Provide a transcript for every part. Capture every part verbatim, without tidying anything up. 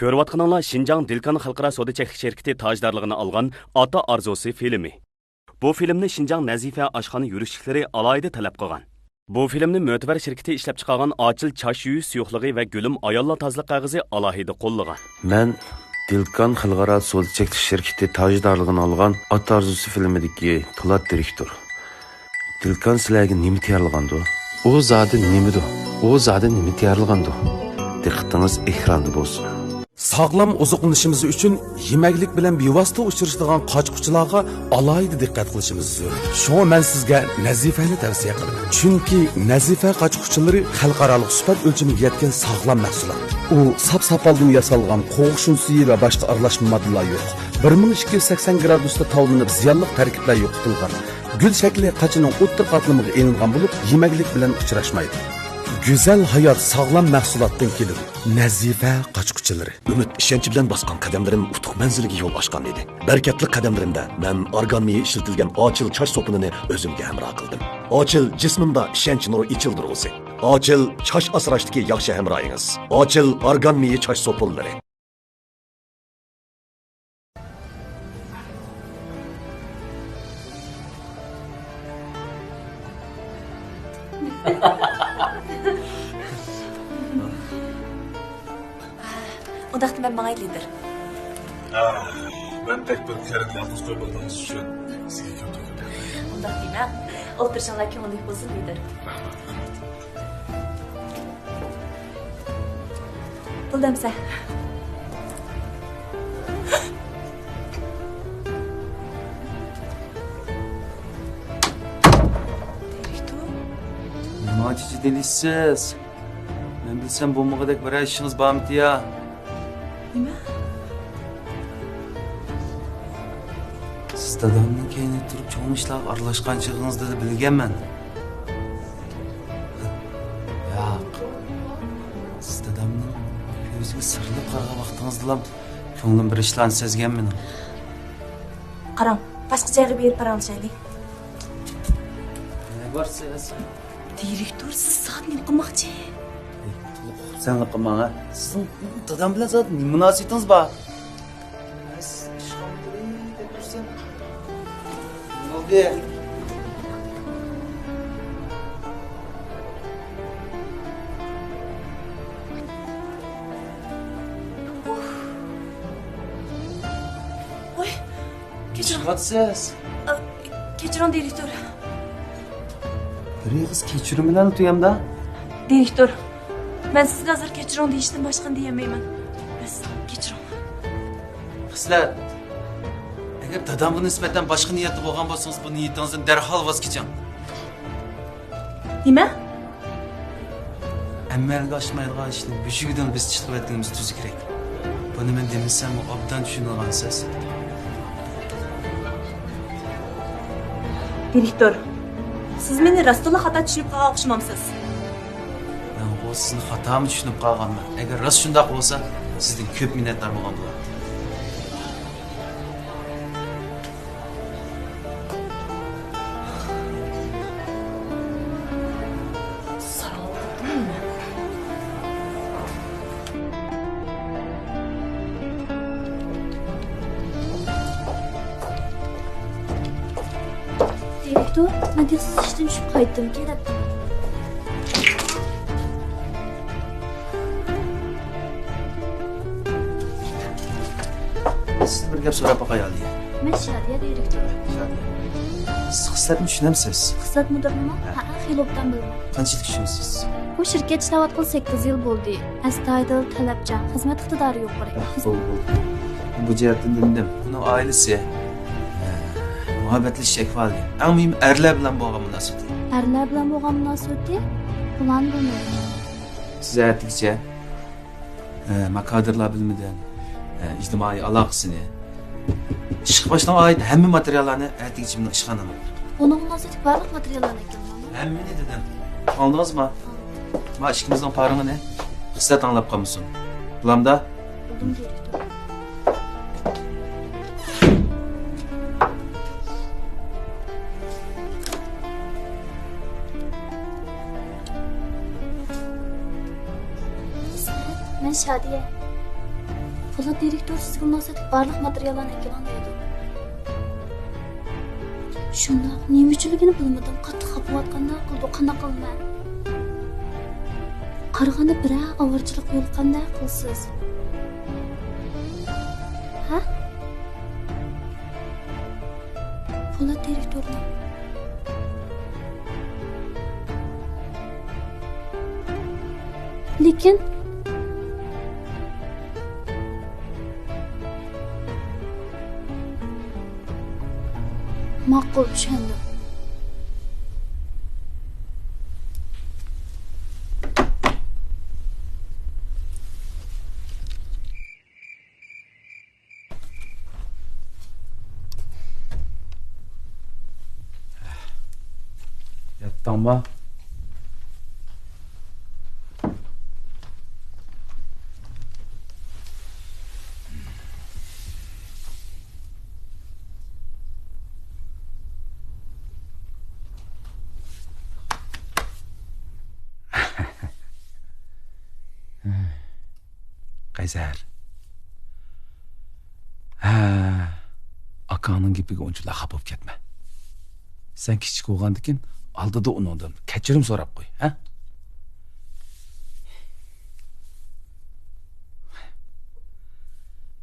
كۆرۈۋاتقىنىڭلار شىنجاڭ دىلكان خەلقئارا سودا چەكلىك شىركىتى تاجدارلىقىنى ئالغان ئاتا ئارزۇسى فىلىمى. بۇ فىلىمنى شىنجاڭ نەزىپە ئاشخانا يۈرۈشلۈكلىرى ئالاھىدە تەلەپ قىلغان. بۇ فىلىمنى مۆتىۋەر شىركىتى ئىشلەپچىقارغان ئاچىل چاچ يۇيۇش سۇيۇقلۇقى ۋە گۈلۈم ئاياللار تازىلىق قەغىزى ئالاھىدە قوللىغان. مەن دىلكان خەلقئارا سودا چەكلىك شىركىتى تاجدارلىقىنى ئالغان ئاتا ئارزۇسى فىلىمىدىكى پولات دىرېكتور. دىلكان سىلەرگە نېمە تەييارلىغاندۇ؟ ئۇ زادى نېمىدۇ؟ ئۇ زادى نېمە تەييارلىغاندۇ؟ دىققىتىڭىز ئېكراندا بولسۇن. ساغلام ئوزۇقلىنىشىمىز ئۈچۈن يېمەكلىك بىلەن بىۋاسىتە ئۇچرىشىدىغان قاچا-قۇچىلارغا ئالاھىدە دىققەت قىلىشىمىز زۆرۈر. شۇڭا مەن سىزگە نەزىفەنى تەۋسىيە قىلىمەن. چۈنكى نەزىفە قاچا-قۇچىلىرى خەلقئارالىق سۈپەت ئۆلچىمىگە يەتكەن ساغلام مەھسۇلات. ئۇ ساپ ساپالدىن ياسالغان، قوغۇق شۇنىسى ۋە باشقا ئارىلاشما ماددىلار يوق. بىر مىڭ ئىككى يۈز سەكسەن گرادۇستا تاۋلىنىپ، زىيانلىق تەركىبلەر يوقىتىلغان. گۈل شەكلى قاچىنىڭ ئوتتۇرا قاتلىمىغا ئېلىنغان بولۇپ، يېمەكلىك بىلەن ئۇچراشمايدۇ. گۈزەل ھايات ساغلام مەھسۇلاتتىن كېلىدۇ. نەزىفە قاچا-قۇچىلىرى. ئۈمىد ئىشەنچ بىلەن باسقان قەدەملىرىم ئۇتۇق مەنزىلىگە يول ئاچقان ئىدى. بەرىكەتلىك قەدەملىرىمدە مەن ئارگان مېيى ئىشلىتىلگەن ئاچىل چاچ سوپۇنىنى ئۆزۈمگە ھەمراھ قىلدىم. ئاچىل جىسمىمدا ئىشەنچ نۇرى ئېچىلدۇرغۇسى. ئاچىل چاچ ئاسراشتىكى ياخشى ھەمراھىڭىز. ئاچىل ئارگان مېيى چاچ سوپۇنلىرى. ئۇنداقتا مەن ماڭاي، لىدىر. ئاھ، مەن بەك بىر كەرەم يالغۇز قويۇپ ئالغىنىڭىز ئۈچۈن سىزگە كۆپ رەھمەت. ئۇنداق دېمە. ئولتۇرۇشۇڭلار كۆڭۈللۈك بولسۇن، لىدىر. پۇل دەمسە. نېمانچە جىددىيلىشىسىز؟ مەن بىلسەم بولمىغۇدەك بىرەر ئىشىڭىز بارمىتى يا؟ نېمە؟ سىز دادامنىڭ كەينىدە تۇرۇپ چوڭ ئىشلارغا ئارىلاشقان چېغىڭىزدا بىلگەنمەن. ياق. سىز دادامنىڭ كۆزىگە سىرلىق قارىغان ۋاقتىڭىزدىلا كۆڭلۈم بىر ئىشلارنى سەزگەن مېنىڭ. قاراڭ، باشقا جايغا بېرىپ پاراڭلىشايلى. نېمە بار سىز؟ دىرېكتور، سىز سائەت نېمە قىلماقچى؟ ئېي، تولۇق خۇپسەنلىك قىلماڭ ھە. سىزنىڭ دادام بىلەن سائەت نېمە مۇناسىۋىتىڭىز بار؟ مەن سىزنى ئىشخانىدا كۆرسەم. نېمە بولدى؟ ۋوي، كەچۈرۈڭ. ئىشقاتسىز. ئا، كەچۈرۈڭ، دىرېكتور. بىر ئېغىز كەچۈرۈم بىلەن تۇيامدا. دىرېكتور، مەن سىزگە ھازىر كەچۈرۈڭ دېيىشتىن باشقىنى دېيەلمەيمەن. بەس، كەچۈرۈڭ. خىسلەت، ئەگەر دادامغا نىسبەتەن باشقا نىيەتتە بولغان بولسىڭىز، بۇ نىيىتىڭىزدىن دەرھال ۋاز كېچىڭ. نېمە؟ ئەمەلگە ئاشمايدىغان ئىشنى بۆشۈكىدىن بىز چىقىۋەتكىنىمىز تۈزۈكرەك. بۇنى مەن دېمىسەممۇ ئوبدان چۈشىنىدىغانسىز. دىرېكتور، سىز مېنى راستتىنلا خاتا چۈشىنىپ قالغان ئوخشىمامسىز؟ مەنغۇ سىزنى خاتامۇ چۈشىنىپ قالغانمەن. ئەگەر راست شۇنداق بولسا، سىزدىن كۆپ مىننەتدار بولغان بولاتتىم. دىرېكتور، مەن تېخى ئىشتىن چۈشۈپ قايتتىم، كېلىپ. سىز بىر گەپ سوراپ باقاي، ئالىيە. مەن شادىيە دىرېكتور. شادىيە. سىز خىسلەتنى چۈشىنەمسىز؟ خىسلەت مۇدىرنىمۇ؟ ھە. ھەئە، خېلى ئوبدان بىلىمەن. قانچىلىك چۈشىنىسىز؟ ئۇ شىركەت ئىشلەۋاتقىلى سەككىز يىل بولدى. ئەستايىدىل، تەلەپچان، خىزمەت ئىقتىدارى يۇقىرى. ھە، بولدى، بولدى. بۇ جەھەتتىن دېمىدىم. ئۇنىڭ ئائىلىسى، ھە، مۇھەببەتلىشىش ئەھۋالى. ئەڭ مۇھىمى ئەرلەر بىلەن بولغان مۇناسىۋىتى. ئەرلەر بىلەن بولغان مۇناسىۋىتى؟ بۇلارنى بىلمەيمەن. سىز ئەتىگىچە ئە، ماكادىرلار بىلىمىدىن، ئە، ئىجتىمائىي ئالاقىسىنى، ئىشقا باشلىغان ئائىت ھەممە ماتېرىياللارنى ئەتىگىچە مېنىڭ ئىشخانامغا ئەكىلىڭ. ئۇنىڭغا مۇناسىۋەتلىك بارلىق ماتېرىياللارنى ئەكىلىڭ. ھەممىنى دېدىم. ئاڭلىدىڭىزمۇ؟ ما ئىككىمىزنىڭ پارىڭىنى خىسلەت ئاڭلاپ قالمىسۇن. بولامدا؟ بولدۇم، دىرېكتور. مەن شادىيە. پولات دىرېكتور سىزگە مۇناسىۋەتلىك بارلىق ماتېرىياللارنى ئەكېلىڭ دەيدۇ. شۇنداق، نېمە ئۈچۈنلۈكىنى بىلمىدىم. قاتتىق خاپا بولۇۋاتقاندەك قىلىدۇ. قانداق قىلىمەن؟ قارىغاندا بىرەر ئاۋارىچىلىق يولۇققاندەك قىلىسىز. ھە؟ پولات دىرېكتورنىڭ. لېكىن. ماقۇل، چۈشەندىم. ياتتىڭمۇ؟ قەيسەر. ھە، ئاكاڭنىڭ گېپىگە ئۇنچىۋالا خاپا بولۇپ كەتمە. سەن كىچىك بولغاندىكىن ئالدىدا ئۇنىڭدىن كەچۈرۈم سوراپ قوي، ھە؟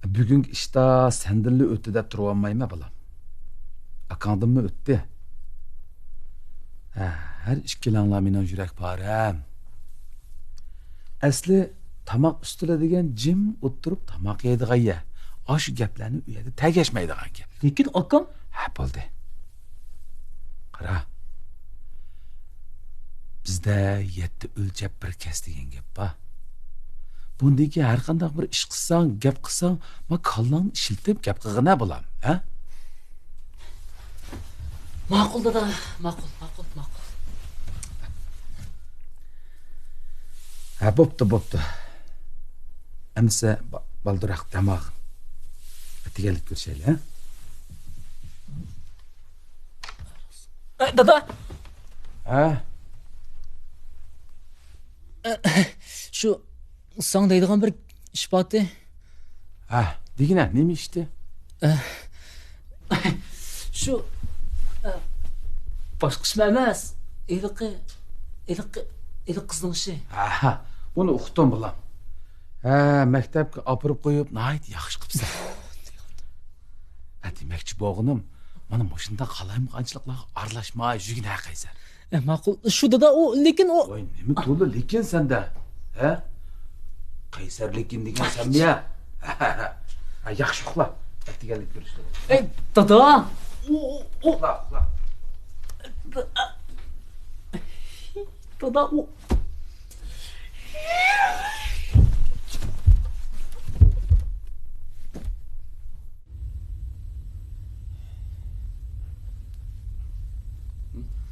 بۈگۈنكى ئىشتا سەندىنلا ئۆتتى دەپ تۇرۇۋالمايمەن، بالام. ئاكاڭدىنمۇ ئۆتتى. ھە، ھەر ئىككىلەڭلار مېنىڭ يۈرەك پارەم. ئەسلى تاماق ئۈستىلى دېگەن جىم ئولتۇرۇپ تاماق يەيدىغان يەر. ئاشۇ گەپلەرنى ئۇ يەردە تەگەشمەيدىغان گەپ. لېكىن ئاكام. ھە، بولدى. قارا. بىزدە يەتتە ئۆلچەپ بىر كەس دېگەن گەپ بار. بۇندىن كېيىن ھەر قانداق بىر ئىش قىلساڭ، گەپ قىلساڭ، ما كاللاڭنى ئىشلىتىپ گەپ قىلغىنە، بالام، ھە؟ ماقۇل، دادا، ماقۇل، ماقۇل، ماقۇل. ھە، بوپتۇ، بوپتۇ. ئەمىسە با-، بالدۇراق دەم ئالغىن. ئەتىگەنلىك كۆرۈشەيلى، ھە؟ ئە، دادا! ھە؟ ئە، شۇ ساڭا دەيدىغان بىر ئىش بارتى. ھە، دېگىنە، نېمە ئىشتى؟ ئە، شۇ، ئە، باشقا ئىشمۇ ئەمەس. ھېلىقى، ھېلىقى، ھېلىقى قىزنىڭ ئىشى. ھە، ئۇنى ئۇقتۇم، بالام. ھە، مەكتەپكە ئاپىرىپ قويۇپ، ناھايىتى ياخشى قىپسەن. ھە، دېمەكچى بولغىنىم، مانا مۇشۇنداق قالايمىقانچىلىقلارغا ئارىلاشما، يۈرگىن ھە، قەيسەر. ئە، ماقۇل. شۇ دادا، ئۇ لېكىن ئۇ. ۋاي، نېمە تولا لېكىن سەندە؟ ھە؟ قەيسەر لېكىن دېگەن سەنمۇ يا؟ ھە، ياخشى ئۇخلا. ئەتىگەنلىك كۆرۈشتۇق. ئەي، دادا! ئۇ، ئۇ، ئۇ. ئۇخلا، ئۇخلا. دادا، ئۇ.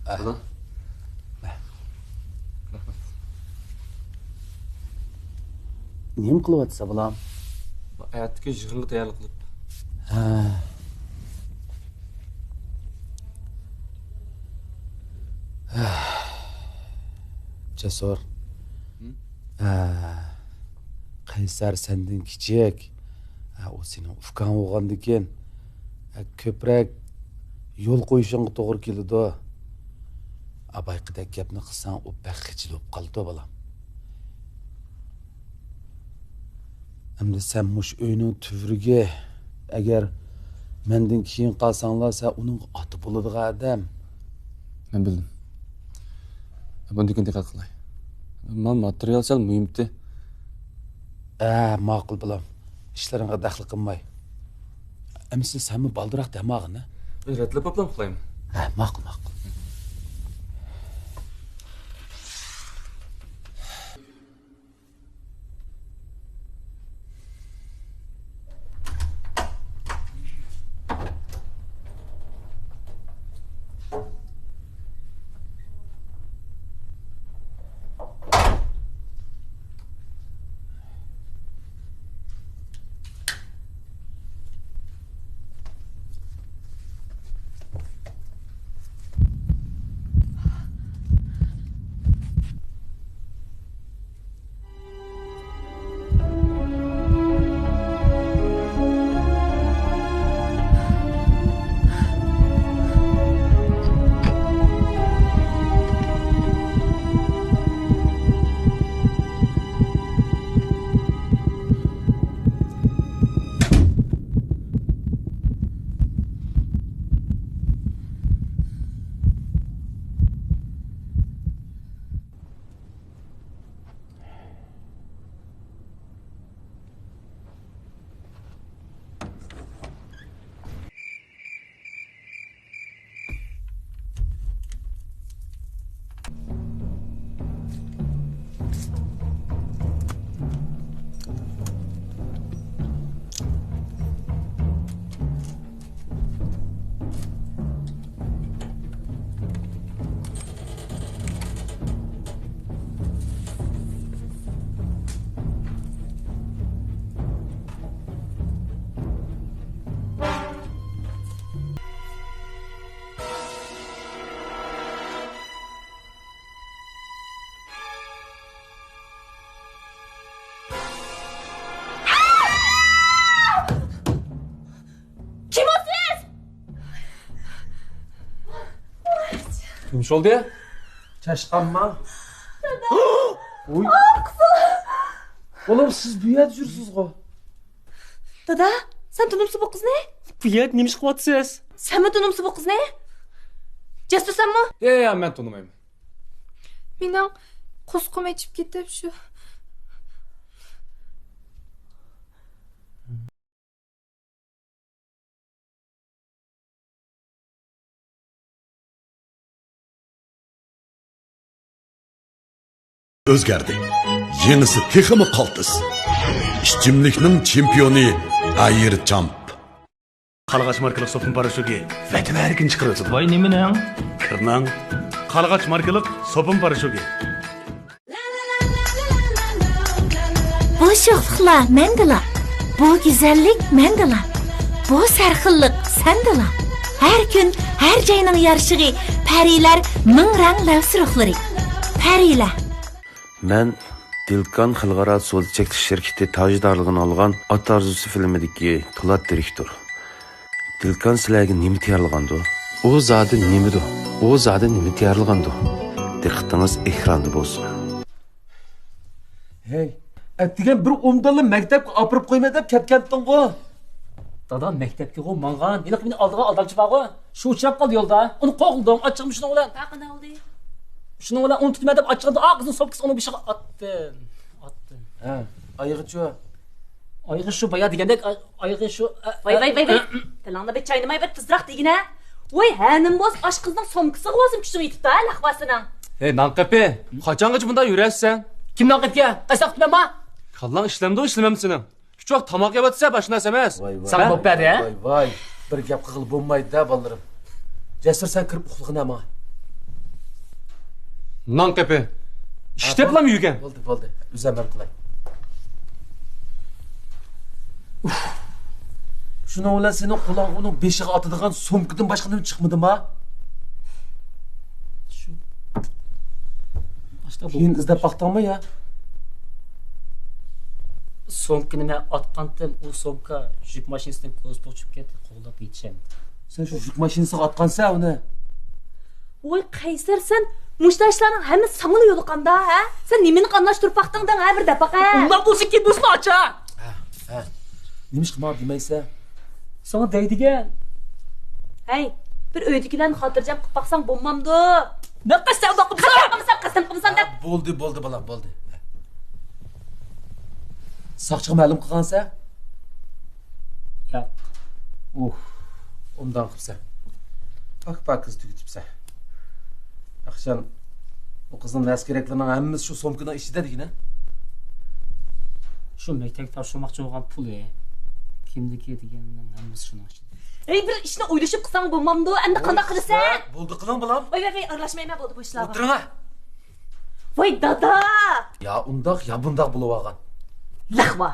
ئە. بولدى. رەھمەت. نېمە قىلىۋاتىسەن، بالام؟ ئەتىكى يىغىنغا تەييارلىق قىلىپ. ھە. جەسۇر. ھە؟ ھە. قەيسەر سەندىن كىچىك. ھە، ئۇ سېنىڭ ئۇكاڭ بولغاندىكىن، ھە، كۆپرەك يول قويۇشۇڭغا توغرا كېلىدۇ. ھە، بايىقىدەك گەپنى قىلساڭ، ئۇ بەك خىجىل بولۇپ قالىدۇ، بالام. ئەمدى سەن مۇشۇ ئۆينىڭ تۈۋرۈكى. ئەگەر مەندىن كېيىن قالساڭلار، سەن ئۇنىڭغا ئاتا بولىدىغان ئادەم. مەن بىلدىم. بۇندىن كېيىن دىققەت قىلاي. مانا ماتېرىيال سەل مۇھىمتى. ھە، ماقۇل، بالام. ئىشلىرىڭغا دەخلى قىلماي. ئەمىسە سەنمۇ بالدۇراق دەم ئالغىن، ھە؟ رەتلەپ بوپلا ئۇخلايمەن. ھە، ماقۇل، ماقۇل. كىم ئۇ سىز؟ نېمە ئىش بولدى؟ چاشقانما؟ ۋوي. بالام، سىز بۇ يەردە يۈرسىزغۇ؟ دادا، سەن تونۇمسۇ بۇ قىزنى؟ بۇ يەردە نېمە ئىش قىلىۋاتىسىز؟ سەنمۇ تونۇمسۇ بۇ قىزنى؟ جەسۇر، سەنمۇ؟ يا، يا، مەن تونۇمايمەن. مېنىڭ قورسىقىم ئېچىپ كېتىپ شۇ. ئۆزگەردى. يېڭىسى تېخىمۇ قالتىس. ئىچىملىكنىڭ چېمپىيونى ئاير چامپ. قارلىغاچ ماركىلىق سوپۇن پاراشوكى ۋەتىۋەرگىن چىقىرىۋېتىدۇ. ۋاي، نېمىنىڭ؟ كىرنىڭ. قارلىغاچ ماركىلىق سوپۇن پاراشوكى. بۇ شوخلۇقلار مەندىلا، بۇ گۈزەللىك مەندىلا، بۇ سەرخىللىق سەندىلا. ھەر كۈن، ھەر جاينىڭ يارىشىغى، پەرىلەر مىڭ رەڭ لەۋ سۇرۇقلىرى. پەرىلەر. مەن دىلكان خەلقئارا سودا چەكلىك شىركىتى تاجدارلىقىنى ئالغان ئات ئارزۇسى فىلىمىدىكى پولات دىرېكتور. دىلكان سىلەرگە نېمە تەييارلىغاندۇ؟ ئۇ زادى نېمىدۇ؟ ئۇ زادى نېمە تەييارلىغاندۇ؟ دىققىتىڭىز ئېكراندا بولسۇن. ھەي، ئەتىگەن بىر ئومدانلا مەكتەپكە ئاپىرىپ قويىمەن دەپ كەتكەنتىڭغۇ؟ دادا مەكتەپكىغۇ ماڭغان. ھېلىقى مېنى ئالدىغان ئالدامچى بارغۇ. شۇ ئۇچراپ قالدى يولدا. ئۇنى قوغلىدىم، ئاچچىقىمنى شۇنىڭ بىلەن. ھە، قانداق بولدى؟ شۇنىڭ بىلەن ئۇنى تۇتىمەن دەپ ئاچچىقىمدا، ئا، قىزنىڭ سومكىسى ئۇنىڭ بېشىغا ئاتتىم. ئاتتىم. ھە، ئايىغىچۇ؟ ئايىغى شۇ بايا دېگەندەك، ئا-، ئايىغى شۇ، ئە، ۋاي، ۋاي، ۋاي، ۋاي. تىلىڭنى بىر چاينىماي، بىر تېزراق دېگىنە. ۋاي، ھە، نېمە بولسا ئاش قىزنىڭ سومكىسىغا بولسۇن كۈچۈڭ يېتىپتۇ، ھە، لەقۋا سېنىڭ. ھەي، نانقېپى، قاچانغىچە بۇنداق يۈرەسەن؟ كىم نانقېپكە؟ قايساق تۇتىمەنما؟ كاللاڭ ئىشلەمدۇ، ئىشلىمەمدۇ سېنىڭ؟ ئۈچ ۋاق تاماق يەۋاتىسەن، باشقا نەرسە ئەمەس. ۋاي، ۋاي. ساڭا بوپ بەردى، ھە؟ ۋاي، ۋاي. بىر گەپ قىلغىلى بولمايدۇ-دە، بالىلىرىم. جەسۇر، سەن كىرىپ ئۇخلىغىنە ماڭا. نانقېپى. ئىشتەپلام يۈگەن. بولدى، بولدى. ئۆزۈم ھەل قىلاي. ئۇف. شۇنىڭ بىلەن سېنىڭ قولۇڭغا ئۇنىڭ بېشىغا ئاتىدىغان سومكىدىن باشقا نېمە چىقمىدىما؟ شۇ. كېيىن ئىزدەپ باقتىڭمۇ يا؟ سومكىنى مەن ئاتقانتىم، ئۇ سومكا يۈك ماشىنىسىنىڭ كوزۇپىغا چۈشۈپ كەتتى، قوغلاپ يېتىشەلمىدىم. سەن شۇ يۈك ماشىنىسىغا ئاتقانسەن ئۇنى؟ ۋوي قەيسەر، سەن مۇشۇ ئىشلارنىڭ ھەممىسى ساڭىلا يولۇقامدا، ھە؟ سەن نېمىنى قاملاشتۇرۇپ باقتىڭ دەڭ، ھە؟ بىر دەپ باقە. ئۇنداق بولسا كېيىن بولسۇن ئاچا. ھە، ھە. نېمىشقا ماڭا دېمەيسەن؟ ساڭا دەيدىكەن. ھەي، بىر ئۆيدىكىلەرنى خاتىرجەم قىلىپ باقساڭ بولمامدۇ؟ مەن قەستەن ئۇنداق قىلمىسام. قەستەن قىلمىسام، قەستەن قىلمىسام دەپ. ھە، بولدى، بولدى، بالام، بولدى. ساقچىغا مەلۇم قىلغانسەن؟ ياق. ئۇھ، ئوبدان قىپسەن. پاك-پاكىز تۈگىتىپسەن. ياخشىجان، ئۇ قىزنىڭ نەرسە-كېرەكلىرىنىڭ ھەممىسى شۇ سومكىنىڭ ئىچىدە دېگىنە؟ شۇ مەكتەپكە تاپشۇرماقچى بولغان پۇلى، كىيىملىكى دېگەننىڭ ھەممىسى شۇنىڭ ئىچىدە. ھەي، بىر ئىشنى ئويلىشىپ قىلساڭ بولمامدۇ؟ ئەمدى قانداق قىلىسەن؟ بولدى، قىلىڭ، بالام. ۋاي، ۋاي، ۋاي، ئارىلاشمايمەن، بولدى، بۇ ئىشلارغا. ئولتۇرۇڭ. ۋاي، دادا! يا ئۇنداق، يا بۇنداق بولۇۋالغان. لەقۋا!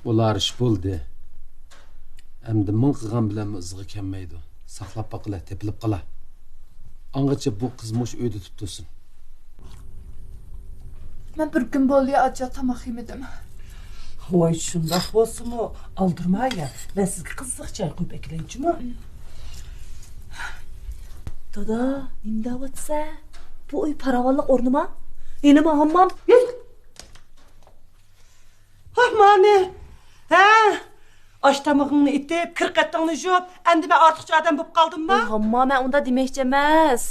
ئۇلار ئىش بولدى. ئەمدى مىڭ قىلغان بىلەنمۇ ئىزىغا كەلمەيدۇ. ساقلاپ باقىلى، تېپىلىپ قالا. ئاڭغىچە بۇ قىز مۇشۇ ئۆيدە تۇرۇپ تۇرسۇن. مەن بىر كۈن بولدى ئاچا تاماق يېمىدىم. ۋاي، شۇنداق بولسىمۇ ئالدىرىماي يا. مەن سىزگە قىزىق چاي قۇيۇپ ئەكېلەيچۇمۇ؟ دادا، نېمە دەۋاتىسەن؟ بۇ ئۆي پاراۋانلىق ئورنىما؟ يەنىمۇ ھاممام؟ ھاممانى! ھە؟ ئاش تامىقىڭنى ئېتىپ، كىر قېتىڭنى يۇيۇپ، ئەمدى مەن ئارتۇقچە ئادەم بولۇپ قالدىممۇ؟ ھامما، مەن ئۇنداق دېمەكچى ئەمەس.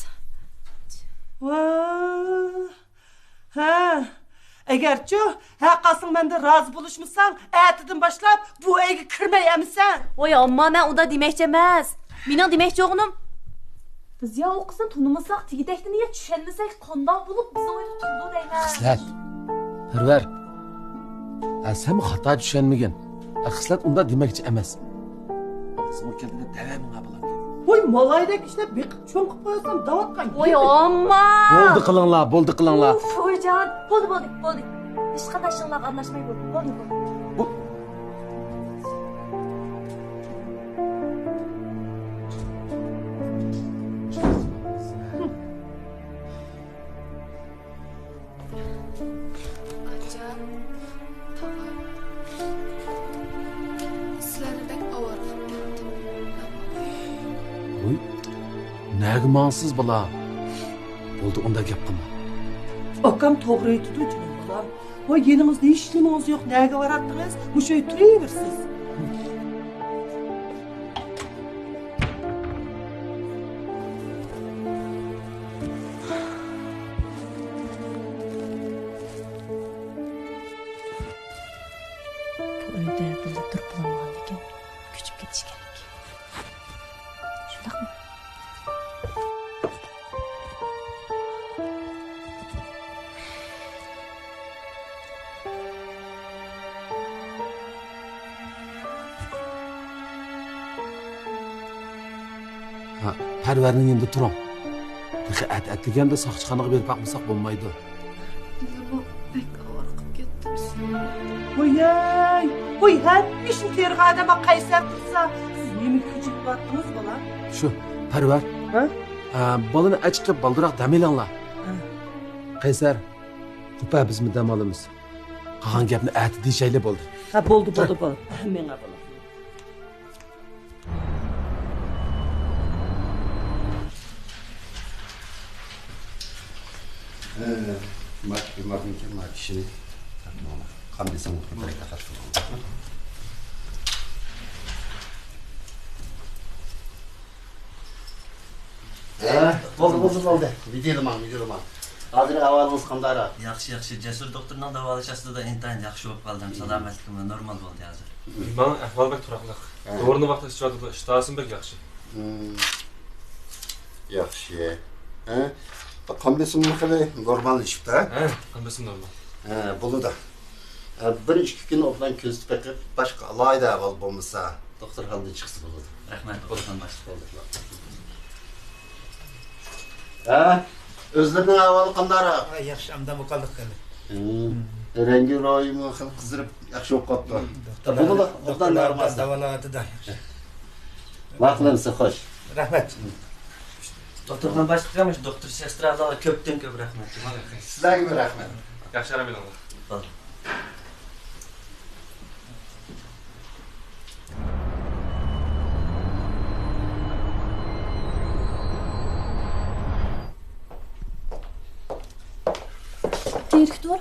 ۋاھ! ھە؟ ئەگەرچۇ، ھەر قايسىڭ مەندىن رازى بولۇشمىساڭ، ئەتىدىن باشلاپ بۇ ئۆيگە كىرمەي ئەمىسە. ۋاي ئامما، مەن ئۇنداق دېمەكچى ئەمەس. مېنىڭ دېمەكچى بولغىنىم، بىز يا ئۇ قىزنى تونۇمىساق، تېگى-تەكتىنى يا چۈشەنمىسەك، قانداق بولۇپ بىزنىڭ ئۆيدە تۇرىدۇ دەيمەن. خىسلەت، پەرۋەر، ھە، سەنمۇ خاتا چۈشەنمىگىن. ھە، خىسلەت ئۇنداق دېمەكچى ئەمەس. سېنىڭ كەلدىڭە دەۋەمىڭ ئابلام. ۋاي، مالايدەك ئىشلەپ بېقىپ چوڭ قىلىپ قويسام دەۋاتقان. ۋاي ئامما! بولدى قىلىڭلار، بولدى قىلىڭلار. ئۇف، ۋايجان، بولدى، بولدى، بولدى. ھېچقانداق ئىشىڭلارغا ئارىلاشماي بولدى، بولدى، بولدى. بۇ ئاچا، تاغا، سىلەرنى بەك ئاۋارە قىلىپ كەتتىم. ۋوي، نەگە ماڭىسىز بالا؟ بولدى، ئۇنداق گەپ قىلما. ئاكام توغرا ئېيتىدۇ جېنىم بالام. ۋاي، يېنىڭىزدا ھېچنېمىڭىز يوق، نەگە باراتتىڭىز؟ مۇشۇ ئۆيدە تۇرۇۋېرىسىز. بۇ ئۆيدە بىللە تۇرۇپ بولالمىغاندىكىن، كۆچۈپ كېتىش كېرەك. شۇنداقمۇ؟ ھە، پەرۋەرنىڭ يېنىدا تۇرۇڭ. تېخى ئەتە ئەتىگەندە ساقچىخانىغا بېرىپ باقمىساق بولمايدۇ. مەنمۇ بەك ئاۋارە قىلىپ كەتتىم سىلەرنى. ۋويەي، ۋوي، ھەممە ئىشنى تېرىغان ئادەم قەيسەر تۇرسا، سىز نېمىگە ئۆچۈنۈۋاتتىڭىز، بالام؟ شۇ، پەرۋەر. ھە؟ ئە، بالىنى ئەچىقىپ بالدۇراق دەم ئېلىڭلار. ھە. قەيسەر، قوپە، بىزمۇ دەم ئالىمىز. قالغان گەپنى ئەتە دېيىشەيلى، بولدى. ھە، بولدى، بولدى، بولدى. مېڭە، بالام. ئە، ما-، ما-، ما-، ما-، كىشىنى قان بېسىمىنى كۆتۈرۈپ تەقەت قىلغان. ھە، بولدى، بولدى، بولدى. ۋىدىيولىما، ۋىدىيولىما. ھازىر ئەھۋالىڭىز قانداقراق؟ ياخشى، ياخشى. جەسۇر دوختۇرنىڭ داۋالاش ئاستىدا ئىنتايىن ياخشى بولۇپ قالدىم. سالامەتلىكىممۇ نورمال بولدى ھازىر. مېنىڭ ئەھۋال بەك تۇراقلىق. ھە. دورىنى ۋاقتىدا ئىچىۋاتىدۇ، ئىشتىھاسىمۇ بەك ياخشى. مم. ياخشى. ھە؟ قان بېسىمى خېلى نورماللىشىپتۇ، ھە؟ ھە، قان بېسىمى نورمال. ھە، بولىدۇ. ھە، بىر ئىككى كۈن ئوبدان كۆزىتىپ بېقىپ، باشقا ئالاھىدە ئەھۋال بولمىسا، دوختۇرخانىدىن چىقسا بولىدۇ. رەھمەت، دوختۇرخانا باشلىقى. ھە؟ ئۆزلىرىنىڭ ئەھۋالى قانداقراق؟ ھە، ياخشى، ئامدان بولۇپ قالدۇق خېلى. ھىم. رەڭگى روھىمۇ خېلى قىزىرىپ، ياخشى بولۇپ قاپتۇ. دوختۇرلار، بولىدۇ، دوختۇرلار ئوبدان نورمال. داۋالاۋاتىدۇ. ۋاقىت بىلەن سىز خوش. رەھمەت. دوختۇرخانا باشلىقىغا، مۇشۇ دوختۇر، سېسترالارغا كۆپتىن كۆپ رەھمەت. سىلەرگىمۇ رەھمەت. ياخشى ئارام ئېلىڭلار. بولدى. دىرېكتور.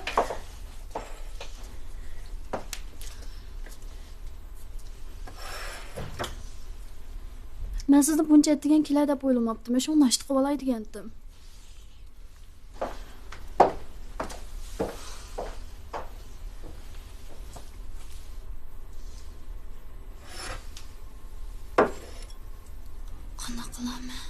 مەن سىزنى بۇنچە ئەتىگەن كېلەر دەپ ئويلىماپتىمەن، شۇڭا ناشتا قىلىۋالاي دېگەنتىم. قانداق قىلارمەن؟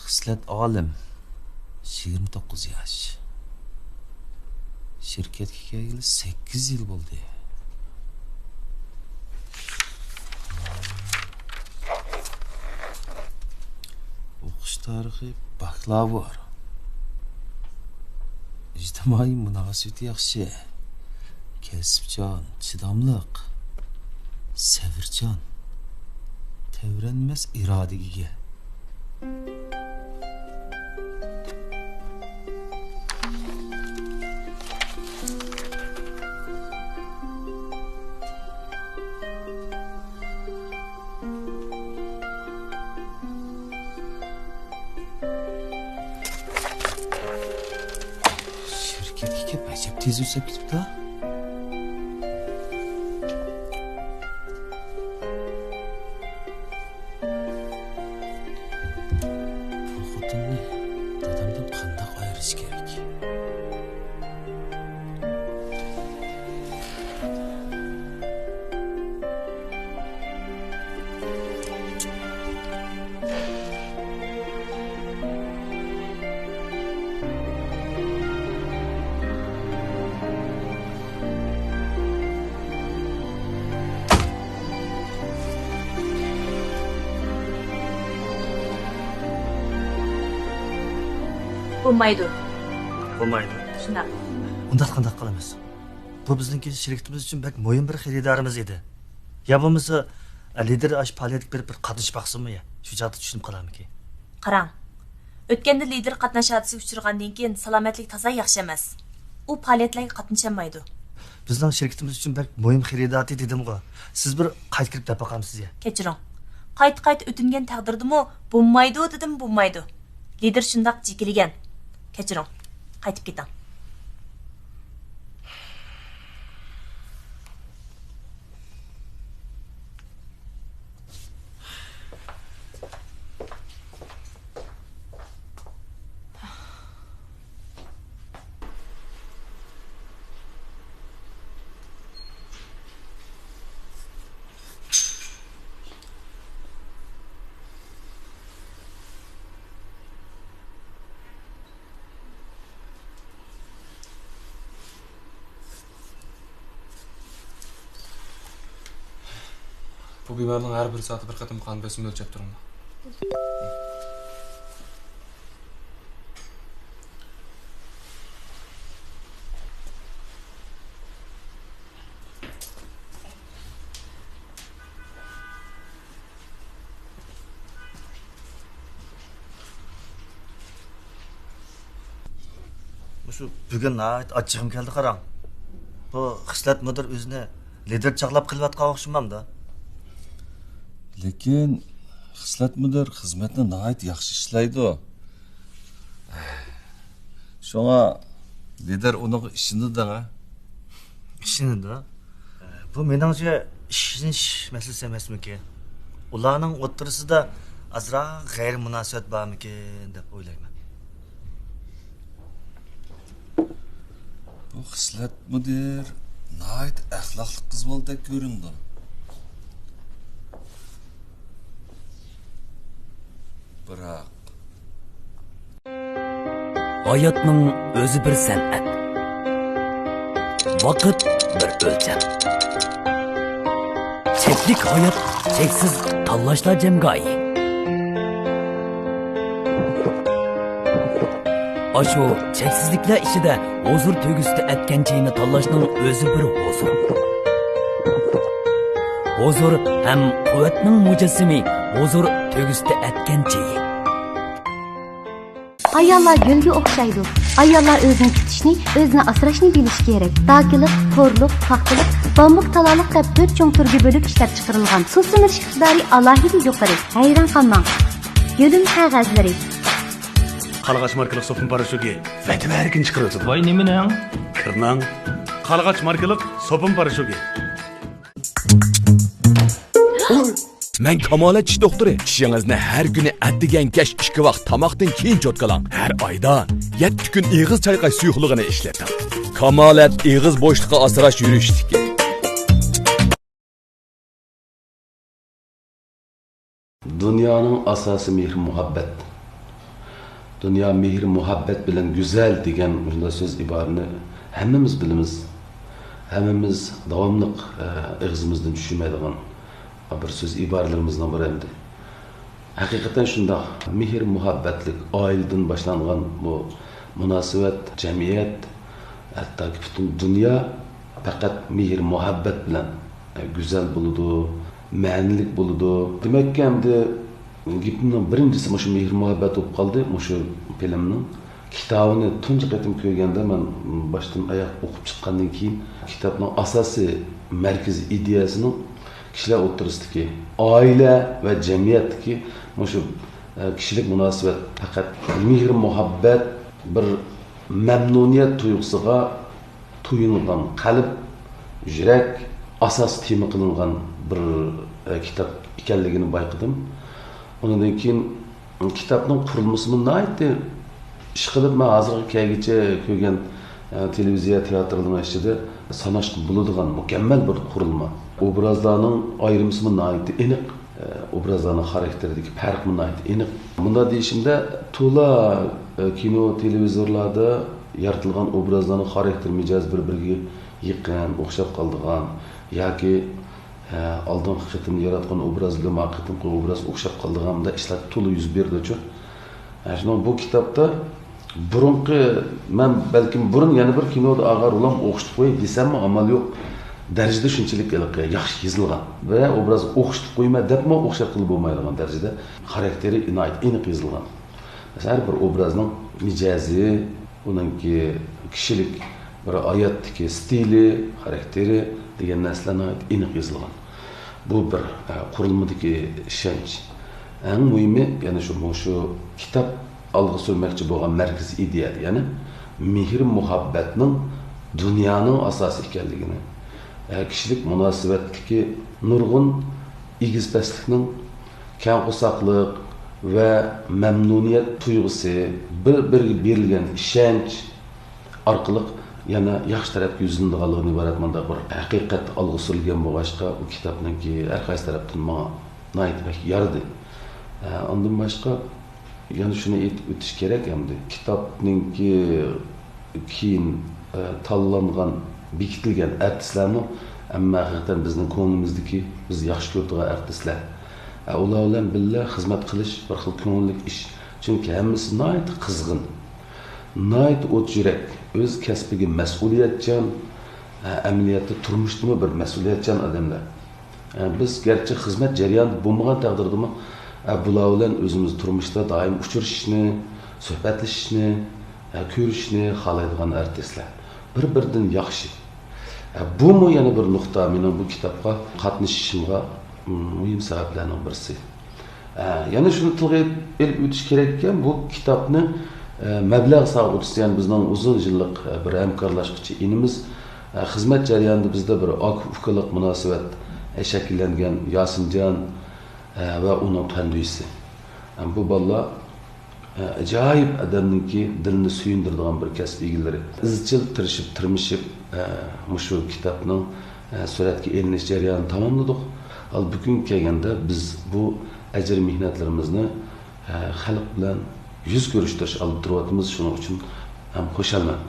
خىسلەت ئالىم، يىگىرمە توققۇز ياش. شىركەتكە كەلگىلى سەككىز يىل بولدى. ئوقۇش تارىخى باكلاۋۇر. ئىجتىمائىي مۇناسىۋىتى ياخشى. كەسىپچان، چىداملىق، سەۋرچان، تەۋرەنمەس ئىرادىگە ئىگە. شىركەتكە كەپ ئەجەب تېز ئۆسۈپ كېتىپتۇ. بولمايدۇ. بولمايدۇ. شۇنداق. ئۇنداق قانداق قىلىمىز؟ بۇ بىزنىڭكى شىركىتىمىز ئۈچۈن بەك مۇھىم بىر خېرىدارىمىز ئىدى. يا بولمىسا، لىدېر ئاشۇ پائالىيەتكە بېرىپ بىر قاتنىشىپ باقسۇنمۇ يا؟ شۇ چاغدا چۈشىنىپ قالارمىكىن؟ قاراڭ، ئۆتكەندە لىدېر قاتناش ھادىسىسىگە ئۇچرىغاندىن كېيىن سالامەتلىكى تازا ياخشى ئەمەس. ئۇ پائالىيەتلەرگە قاتنىشالمايدۇ. بىزنىڭ شىركىتىمىز ئۈچۈن بەك مۇھىم خېرىدار ئىدى دېدىمغۇ. سىز بىر قايتا كىرىپ دەپ باقامسىز يا؟ كەچۈرۈڭ. قايتا-قايتا ئۆتۈنگەن تەقدىردىمۇ بولمايدۇ دېدىم، بولمايدۇ. لىدېر شۇنداق جېكىلىگەن. كەچۈرۈڭ. قايتىپ كېتىڭ. بۇ بىمارنىڭ ھەر بىر سائەتتە بىر قېتىم قان بېسىمىنى ئۆلچەپ تۇرۇڭلار. مۇشۇ بۈگۈن ناھايىتى ئاچچىقىم كەلدى، قاراڭ. بۇ خىسلەت مۇدىر ئۆزىنى لىدېر چاغلاپ قېلىۋاتقان ئوخشىمامدا؟ لېكىن خىسلەت مۇدىر خىزمەتنى ناھايىتى ياخشى ئىشلەيدۇ. شۇڭا لىدېر ئۇنىڭغا ئىشىنىدۇ دەڭە. ئىشىنىدۇ؟ بۇ مېنىڭچە ئىشىنىش مەسىلىسى ئەمەسمىكىن؟ ئۇلارنىڭ ئوتتۇرىسىدا ئازراق غەيرىي مۇناسىۋەت بارمىكىن دەپ ئويلايمەن. بۇ خىسلەت مۇدىر ناھايىتى ئەخلاقلىق قىز بالىدەك كۆرۈنىدۇ. بىراق. ھاياتنىڭ ئۆزى بىر سەنئەت. ۋاقىت بىر ئۆلچەم. چەكلىك ھايات، چەكسىز تاللاشلار جەمگاھى. ئاشۇ چەكسىزلىكلەر ئىچىدە ھۇزۇر تۆگىسىدە ئەتكەن چېيىنى تاللاشنىڭ ئۆزى بىر ھۇزۇر. ھۇزۇر ھەم قۇۋۋەتنىڭ مۇجەسسىمى، ھۇزۇر تۆگىسىدە ئەتكەن چېيى. ئاياللار گۈلگە ئوخشايدۇ. ئاياللار ئۆزىنى تۇتۇشنى، ئۆزىنى ئاسراشنى بىلىشى كېرەك. داكىلىق، خورلۇق، پاختىلىق، بامبۇك تالالىق دەپ تۆت چوڭ تۈرگە بۆلۈپ ئىشلەپ چىقىرىلغان. سۇسلىنىش ئىقتىدارى ئالاھىدە يۇقىرى. ھەيران قالماڭ. گۈلۈم قەغەزلىرى. قارلىغاچ ماركىلىق سوپۇن پاراشوكى ۋەتىۋەرگىن چىقىرىۋېتىدۇ. ۋاي، نېمىنىڭ؟ كىرنىڭ. قارلىغاچ ماركىلىق سوپۇن پاراشوكى. مەن كامالەت چىش دوختۇرى. چىشىڭىزنى ھەر كۈنى ئەتىگەن كەچ ئىككى ۋاق تاماقتىن كېيىن چوتكىلاڭ. ھەر ئايدا يەتتە كۈن ئېغىز چايقاش سۇيۇقلۇقىنى ئىشلىتىڭ. كامالەت ئېغىز بوشلۇقى ئاسراش يۈرۈشلۈكى. دۇنيانىڭ ئاساسى مېھىر-مۇھەببەت. دۇنيا مېھىر-مۇھەببەت بىلەن گۈزەل دېگەن مۇشۇنداق سۆز ئىبارىنى ھەممىمىز بىلىمىز. ھەممىمىز داۋاملىق، ئە، ئېغىزىمىزدىن چۈشۈرمەيدىغان بىر سۆز ئىبارىلىرىمىزنىڭ بىرى ئەمدى. ھەقىقەتەن شۇنداق. مېھىر-مۇھەببەتلىك ئائىلىدىن باشلانغان بۇ مۇناسىۋەت، جەمئىيەت، ھەتتاكى پۈتۈن دۇنيا پەقەت مېھىر-مۇھەببەت بىلەن، ئە، گۈزەل بولىدۇ، مەنىلىك بولىدۇ. دېمەككى، ئەمدى گېپىمنىڭ بىرىنچىسى مۇشۇ مېھىر-مۇھەببەت بولۇپ قالدى، مۇشۇ فىلىمنىڭ. كىتابىنى تۇنجى قېتىم كۆرگەندە، مەن باشتىن ئاياق ئوقۇپ چىققاندىن كېيىن، كىتابنىڭ ئاساسىي مەركىزىي ئىدىيەسىنىڭ كىشىلەر ئوتتۇرىسىدىكى ئائىلە ۋە جەمئىيەتتىكى مۇشۇ، ئە، كىشىلىك مۇناسىۋەت، پەقەت مېھىر-مۇھەببەت، بىر مەمنۇنىيەت تۇيغۇسىغا تويۇنغان قەلب، يۈرەك ئاساس تېما قىلىنغان بىر، ئە، كىتاب ئىكەنلىكىنى بايقىدىم. ئۇنىڭدىن كېيىن كىتابنىڭ قۇرۇلمىسىمۇ ناھايىتى، ئىشقىلىپ، مەن ھازىرغا كەلگۈچە كۆرگەن، ئە، تېلېۋىزىيە تىياتىرلىرىنىڭ ئىچىدە ساناشقا بولىدىغان مۇكەممەل بىر قۇرۇلما. ئوبرازلارنىڭ ئايرىمىسىمۇ ناھايىتى ئېنىق. ئە، ئوبرازلارنىڭ خاراكتېرىدىكى پەرقمۇ ناھايىتى ئېنىق. مۇنداق دېيىشىمدە، تولا، ئە، كىنو، تېلېۋىزورلاردا يارىتىلغان ئوبرازلارنىڭ خاراكتېر مىجەزى بىر-بىرىگە يېقىن، ئوخشاپ قالىدىغان ياكى، ئە، ئالدىنقى قېتىم ياراتقان ئوبراز بىلەن ما قېتىمقى ئوبراز ئوخشاپ قالىدىغان مۇنداق ئىشلار تولا يۈز بېرىدۇچۇ. ئە، شۇنىڭ بۇ كىتابتا بۇرۇنقى، مەن بەلكىم بۇرۇن يەنە بىر كىنودا ئالغان رولۇمنى ئوخشىتىپ قوياي دېسەممۇ ئامال يوق. دەرىجىدە شۇنچىلىك ھېلىقى ياخشى يېزىلغان ۋە ئوبرازغا ئوخشىتىپ قويىمەن دەپمۇ ئوخشاتقىلى بولمايدىغان دەرىجىدە خاراكتېرى ئىنايەت ئېنىق يېزىلغان. ھەر بىر ئوبرازنىڭ مىجەزى، ئۇنىڭكى كىشىلىك بىر ھاياتتىكى ستىلى، خاراكتېرى دېگەن نەرسىلەر ناھايىتى ئېنىق يېزىلغان. بۇ بىر، ئە، قۇرۇلمىدىكى ئىشەنچ. ئەڭ مۇھىمى، يەنە شۇ، مۇشۇ كىتاب ئالغا سۈرمەكچى بولغان مەركىزىي ئىدىيە، يەنى مېھىر-مۇھەببەتنىڭ دۇنيانىڭ ئاساسى ئىكەنلىكىنى، ئە، كىشىلىك مۇناسىۋەتتىكى نۇرغۇن ئېگىز-پەسلىكنىڭ، كەڭ قورساقلىق ۋە مەمنۇنىيەت تۇيغۇسى، بىر-بىرىگە بېرىلگەن ئىشەنچ ئارقىلىق يەنە ياخشى تەرەپكە يۈزلىنىدىغانلىقىدىن ئىبارەت مۇنداق بىر ھەقىقەت ئالغا سۈرۈلگەن بولغاچقا، ئۇ كىتابنىڭكى ھەر قايسى تەرەپتىن ماڭا ناھايىتى بەك يارىدى. ئە، ئاندىن باشقا، يەنە شۇنى ئېيتىپ ئۆتۈش كېرەك ئەمدى. كىتابنىڭكى كېيىن، ئە، تاللانغان، بېكىتىلگەن ئارتىسلارمۇ ھەممە ھەقىقەتەن بىزنىڭ كۆڭلىمىزدىكى، بىز ياخشى كۆرىدىغان ئارتىسلار. ئە، ئۇلار بىلەن بىللە خىزمەت قىلىش بىر خىل كۆڭۈللۈك ئىش. چۈنكى ھەممىسى ناھايىتى قىزغىن، ناھايىتى ئوت يۈرەك، ئۆز كەسپىگە مەسئۇلىيەتچان، ئە، ئەمەلىيەتتە تۇرمۇشتىمۇ بىر مەسئۇلىيەتچان ئادەملەر. ئە، بىز گەرچە خىزمەت جەريانىدا بولمىغان تەقدىردىمۇ، ئە، بۇلار بىلەن ئۆزىمىز تۇرمۇشتا دائىم ئۇچرىشىشنى، سۆھبەتلىشىشنى، ئە، كۆرۈشۈشنى خالايدىغان ئارتىسلار. بىر-بىرىدىن ياخشى. ئە، بۇمۇ يەنە بىر نۇقتا مېنىڭ بۇ كىتابقا قاتنىشىشىمغا، م، مۇھىم سەۋەبلەرنىڭ بىرسى. ئە، يەنە شۇنى تىلغا ئېلىپ ئۆتۈش كېرەككەن، بۇ كىتابنى، ئە، مەبلەغ ساغدۇرۇشتا، يەنى بىزنىڭ ئۇزۇن يىللىق، ئە، بىر ھەمكارلاشقۇچى ئىنىمىز، ئە، خىزمەت جەريانىدا بىزدە بىر ئاكا-ئۇكىلىق مۇناسىۋەت، ئە، شەكىللەنگەن ياسىنجان، ئە، ۋە ئۇنىڭ تۇغقان ئىنىسى. ئە، بۇ بالىلار، ئە، ئاجايىپ ئادەمنىڭكى دىلىنى سۆيۈندۈرىدىغان بىر كەسىپ ئىگىلىرى. ئىزچىل تىرىشىپ، تىرمىشىپ، ئە، مۇشۇ كىتابنىڭ، ئە، سۈرەتكە ئېلىنىش جەريانىنى تاماملىدۇق. ھال بۈگۈنگە كەلگەندە بىز بۇ ئەجىر مېھنەتلىرىمىزنى، ئە، خەلق بىلەن يۈز كۆرۈشتۈرۈش ئالدىدا تۇرۇۋاتىمىز. شۇنىڭ ئۈچۈن ھەم خۇشالمەن.